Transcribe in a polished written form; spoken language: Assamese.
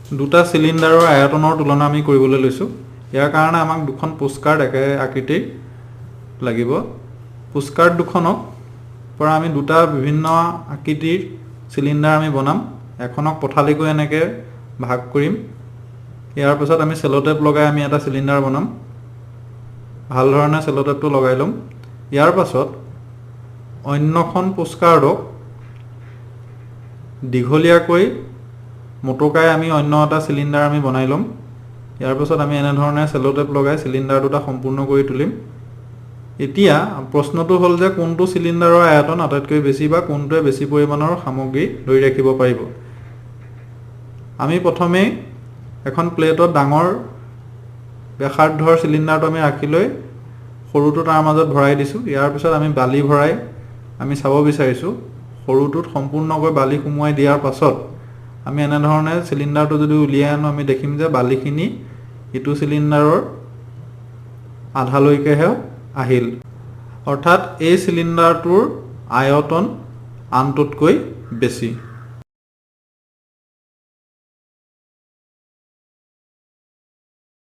দুটা চিলিণ্ডাৰৰ আয়তনৰ তুলনা আমি কৰিবলৈ লৈছোঁ। ইয়াৰ কাৰণে আমাক দুখন পোষ্টকাৰ্ড একে আকৃতিৰ লাগিব। পোষ্টকাৰ্ড দুখনক পৰা আমি দুটা বিভিন্ন আকৃতিৰ চিলিণ্ডাৰ আমি বনাম। এখনক পথালিকৈ এনেকৈ ভাগ কৰিম। ইয়াৰ পাছত আমি চেল'টেপ লগাই আমি এটা চিলিণ্ডাৰ বনাম। ভাল ধৰণে চেল'টেপটো লগাই ল'ম। ইয়াৰ পাছত অন্যখন পোষ্টকাৰ্ডক দীঘলীয়াকৈ মোটোকাই আমি অন্য এটা চিলিণ্ডাৰ আমি বনাই ল'ম। ইয়াৰ পাছত আমি এনেধৰণে চেল'টেপ লগাই চিলিণ্ডাৰ দুটা সম্পূৰ্ণ কৰি তুলিম। এতিয়া প্ৰশ্নটো হ'ল যে কোনটো চিলিণ্ডাৰৰ আয়তন আটাইতকৈ বেছি বা কোনটোৱে বেছি পৰিমাণৰ সামগ্ৰী ধৰি ৰাখিব পাৰিব। আমি প্ৰথমেই এখন প্লেটত ডাঙৰ ব্যাসাৰ্ধৰ চিলিণ্ডাৰটো আমি ৰাখি লৈ সৰুটো তাৰ মাজত ভৰাই দিছোঁ। ইয়াৰ পিছত আমি বালি ভৰাই আমি চাব বিচাৰিছোঁ। সৰুটোত সম্পূৰ্ণকৈ বালি সুমুৱাই দিয়াৰ পাছত আমি এনেধৰণে চিলিণ্ডাৰটো যদি উলিয়াই আনো, আমি দেখিম যে বালিখিনি ইটো চিলিণ্ডাৰৰ আধালৈকেহে আহিল। অৰ্থাৎ এই চিলিণ্ডাৰটোৰ আয়তন আনটোতকৈ বেছি।